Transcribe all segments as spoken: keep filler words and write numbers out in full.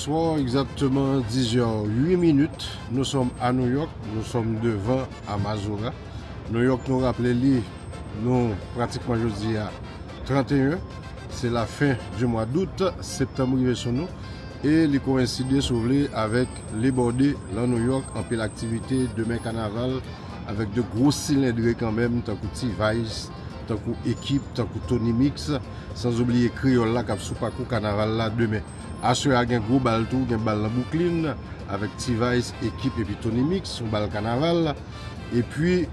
Bonsoir, exactement dix heures huit minutes. Nous sommes à New York, nous sommes devant Amazura. New York, nou raple li, nou pratikman jodi a trant e en, se la fen di mwa dout, septanm rive sou nou, e li koyenside, si w vle, avèk Labor Day lan New York, anpil aktivite, demen kanaval, avèk de gwo silendre kanmenm, tankou T-Vice, tankou Ekip, tankou Tony Mix, san oubliye Kreyòl la k ap sou pakou kanaval la demen. Aswè a gen gwo bal tou, gen bal lan Brooklyn, avèk T-Vice, Ekip epi Tony Mix, yon bal kanaval. Epi,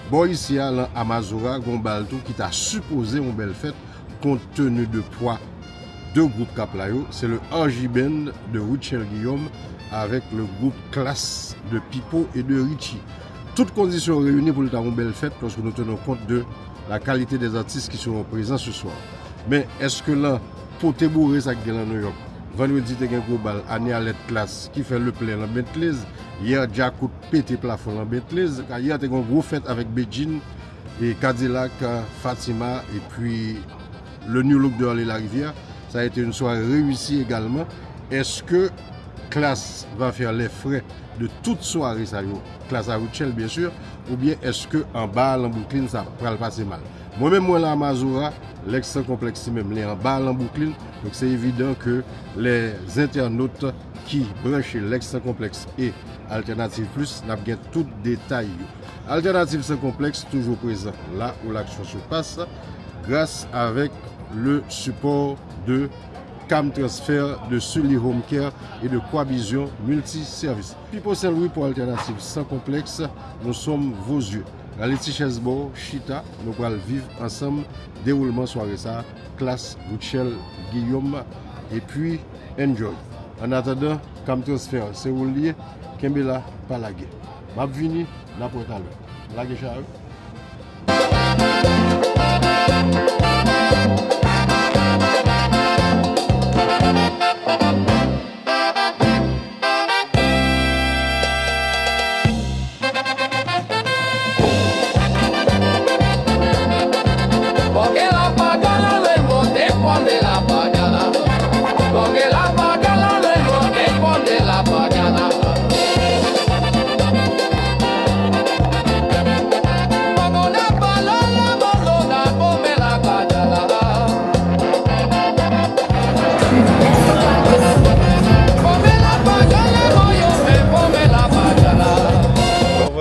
bò isi a, lan Amazura, gen yon bal tou ki ta sipoze yon bèl fèt, kont teni de pwa de gwoup k ap la yo. Se le R J Band de Rutshelle Guillaume avèk le groupe Klass de Pipo et de Richie. Tout kondisyon reyini pou l ta yon bèl fèt, lòske nou teni kont de la qualité des artistes qui seront présents ce soir. Men, èske lan pote boure sa k gen lan New York? Vandredi te gen gwo bal, Anie Alerte Klass ki fè le plen lan Bentley's. Yè, Djakout pete plafon lan Bentley's. Yè te gen yon gwo fèt avèk Bedjine, e Kadilak, Fatima, epi le New Look de Arly Larivière. Ça a été une soirée réussie également. Est-ce que Klass va faire les frais de toute soirée sa yo? Klass a Rutshelle, bien sûr. Oubyen èske anba a lan Brooklyn sa pral pase mal? Mwen menm, mwen la Amazura, Lex Sans Complexe li menm, li anba a lan Brooklyn. Donk, se evidan ke les internautes ki branche Lex Sans Complexe e Alternative Plus, n ap gen tout detay yo. Alternative Sans Complexe toujou prezan la où l'action se passe, grâce avec le support de Cam Transfer, de Sully Home Care et de Quabizion Multiservice. Pipo Saint Louis pou Alternative Sans Complexe, nous sommes vos yeux. Rale ti chèz ba w, chita, nou pral viv ansanm dewoulman sware sa, Klass, Rutshelle, Guillaume, epi enjoy. An atandan, Cam Transfer, se ou l ye, kenbe la, pa lage. M ap vini, n ap wè talè. Lage chay la wi.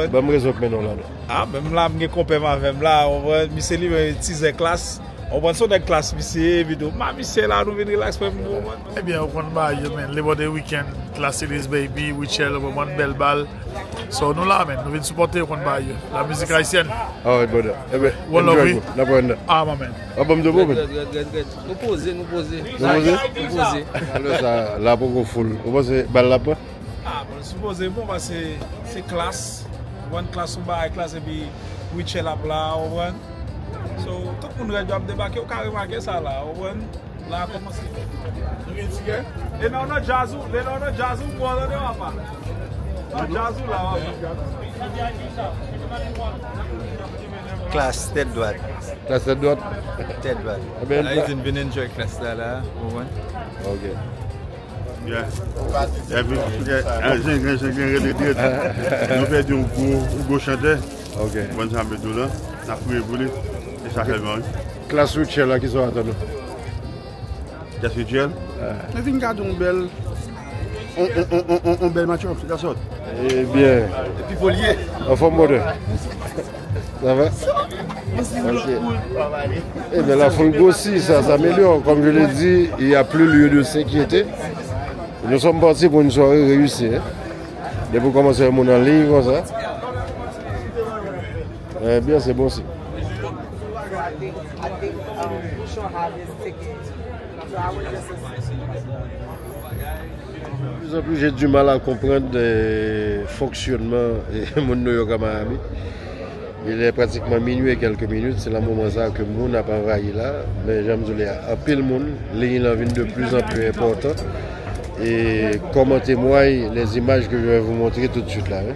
Ban m rezon k mennen w la non. Ah, menm la, m gen konpè m avè m la, w konprann? Misye li menm, tizè Klass. W konprann, se yon nèg Klass misye ye, epi tou, ma misye la, nou vin rilaks, frè m, w konprann? Ebyen, ou konn bagay yo, men. Labor Day weekend, Klass It Is Baby, Rutshelle, w konprann, bèl bal. So, nou la, men. Nou vin sipòte, ou konn bagay yo. La mizik ayisyèn. Alright, brother. Ebyen, enjoy, bro. N ap wè anndan. Ah, my man. Ah, ban m de bro, men. Red, red, red, red. Nou poze, nou poze. Nou poze? Nou poze. Alò sa, la poko full. Ou panse bal la pran? Ah, bon, sipoze bon, paske se Klass. Ou konprann, Klass yon bagay Klass, epi Rutshelle ap la, ou konprann. So, tout moun rèd yo ap debake, ou ka remake sa la, ou konprann. La a kòmanse. Nou gen tigè? Lè nan, nan djaz ou, lè nan, nan djaz ou, bon, tande papa. Nan djaz ou la, papa. Klass, tèt dwat. Klass, tèt dwat. Tèt dwat. Ebyen, Ayiti vin enjoy Klass la, la, ou konprann. Ok. Yeah. Epi, yeah, ah, jen, jen, jen, jen, red, red, red. Nou pèdi yon gwo, yon gwo chantè. Ok. Bon, sa m ap di w la, n ap priye pou li. E sa fè bon, wi. Klass Rutshelle la, kisa w atann ou? Klass Rutshelle? Ah. Nou vin gade yon bèl, yon, yon, yon, yon, yon bèl match-up, that's all. Ebyen. Epi polye. Anfòm, brother. Ça va? Ok. Eh bien, la foule grossit, ça s'améliore. Comme je l'ai dit, il n'y a plus lieu de s'inquiéter. Nous sommes partis pour une soirée réussie, hein. Depi w kòmanse wè moun an liy konsa. Ebyen, se bon siy. De plus en plus, j'ai du mal à comprendre, eh, fonksyònman, eh, moun New York a Miami. Il est pratiquement minuit et quelques minutes. Se nan moman sa ke moun ap anvayi la. Men jan m di w la, anpil moun, liy lan vin de plus en plus enpòtan. Et comme en témoignent les images que je vais vous montrer tout de suite là, hein.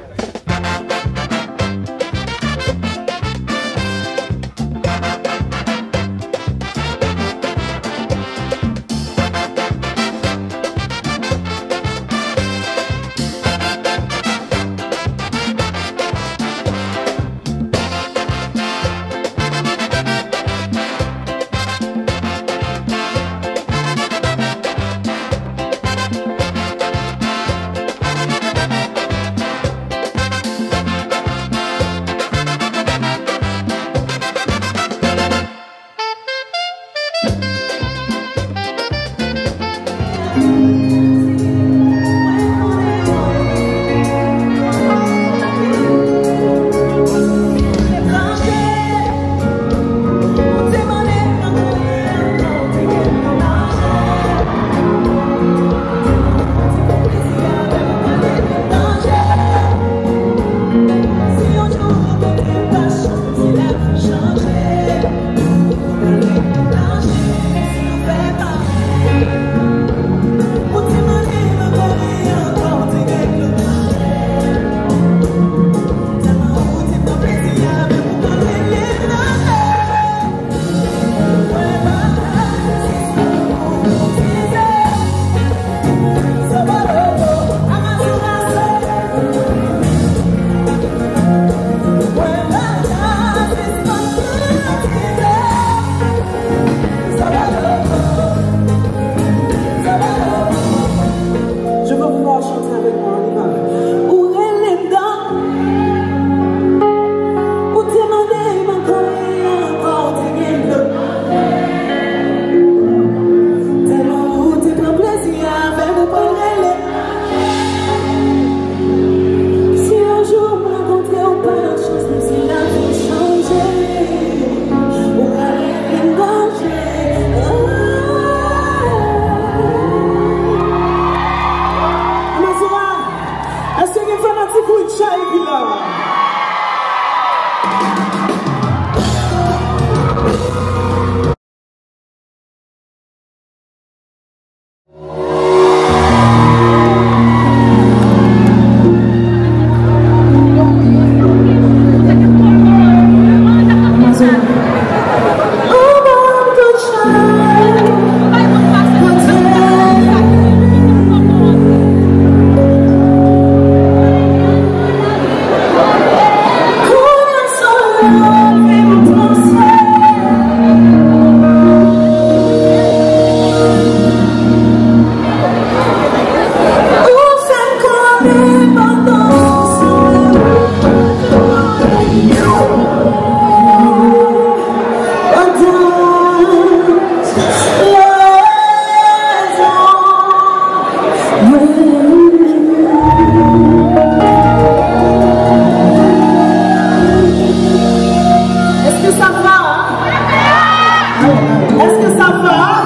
Est-ce que ça va? Est-ce que ça va?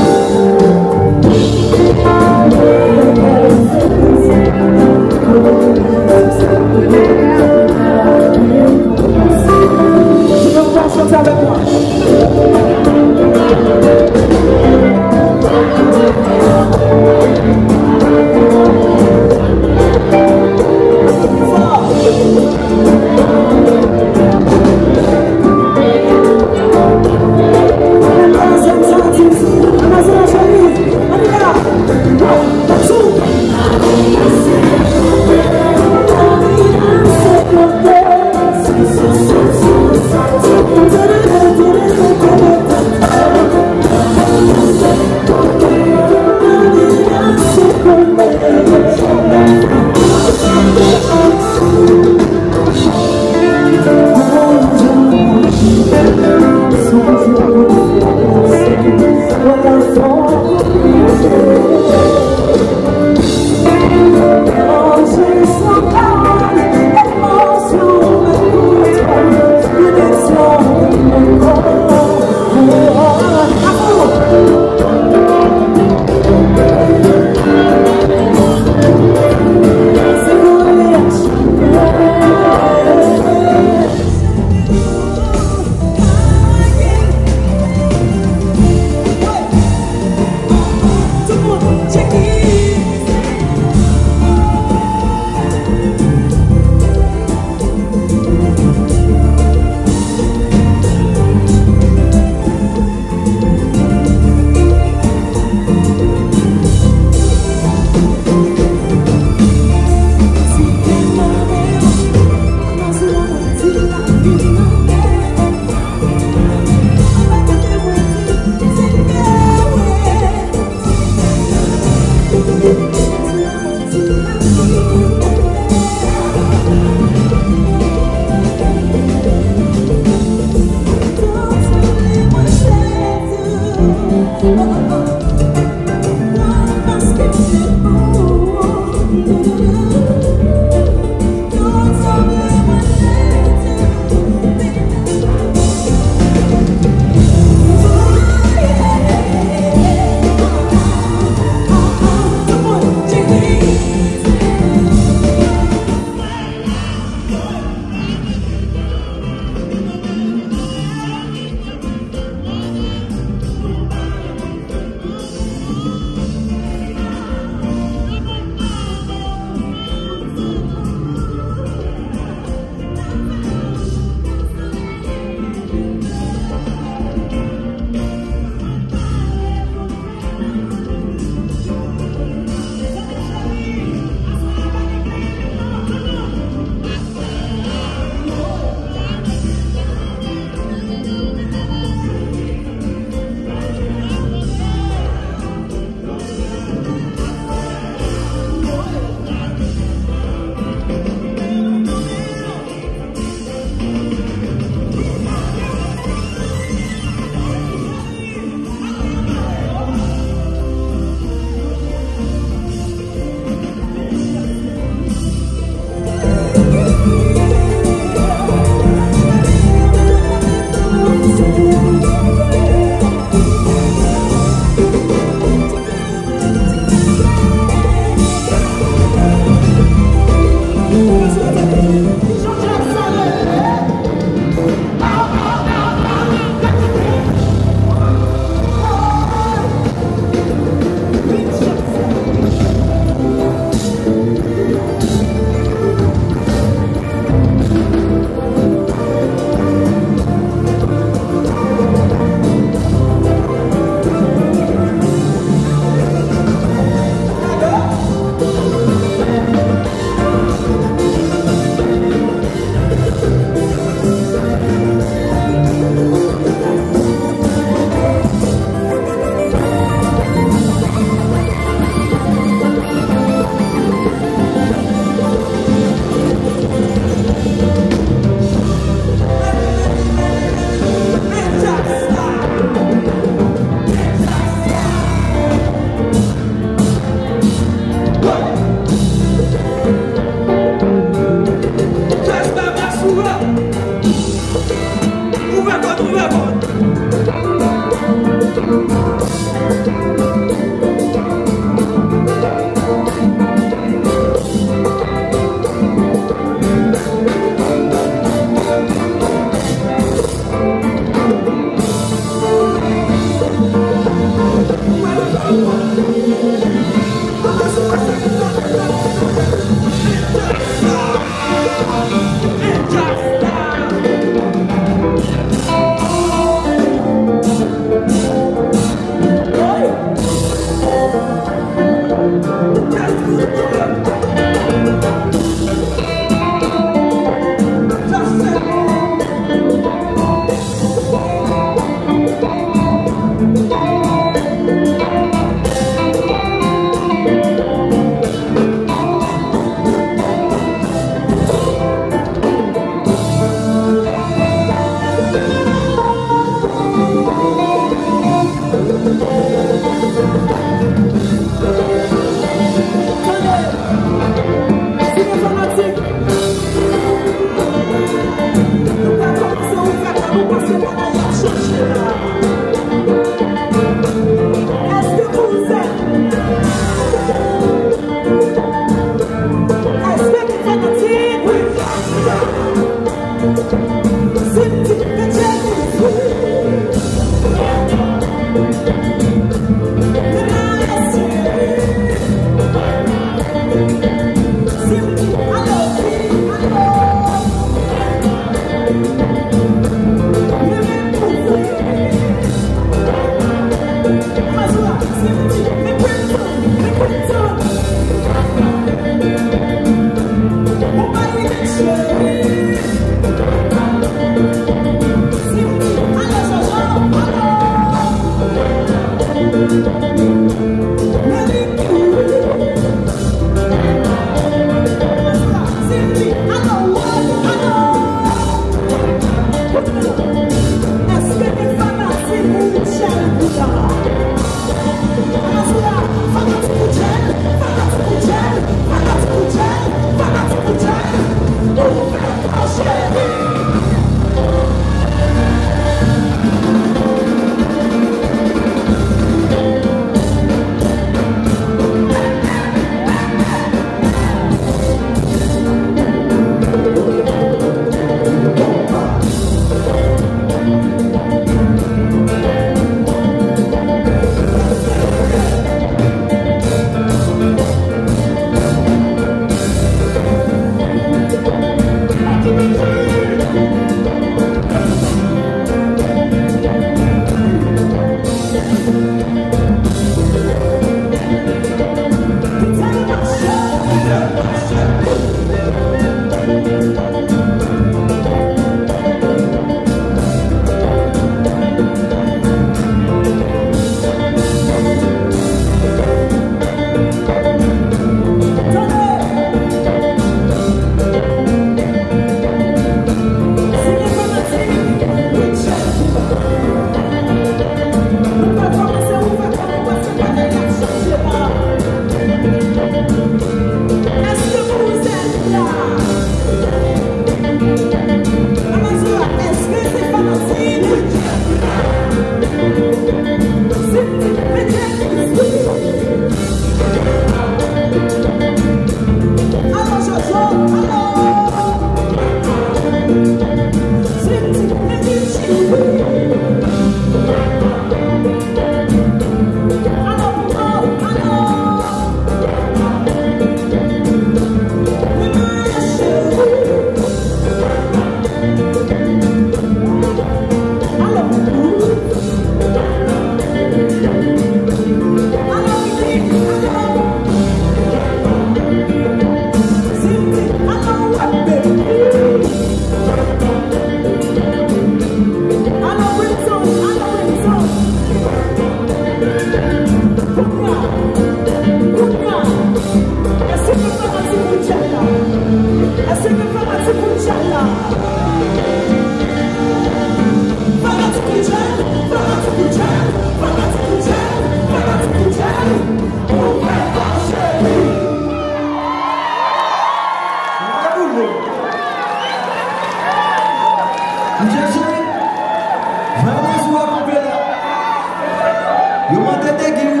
Yo mande Degi wi.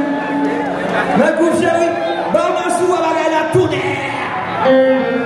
Men gwo cheri, ba w masou a bagay la tounen.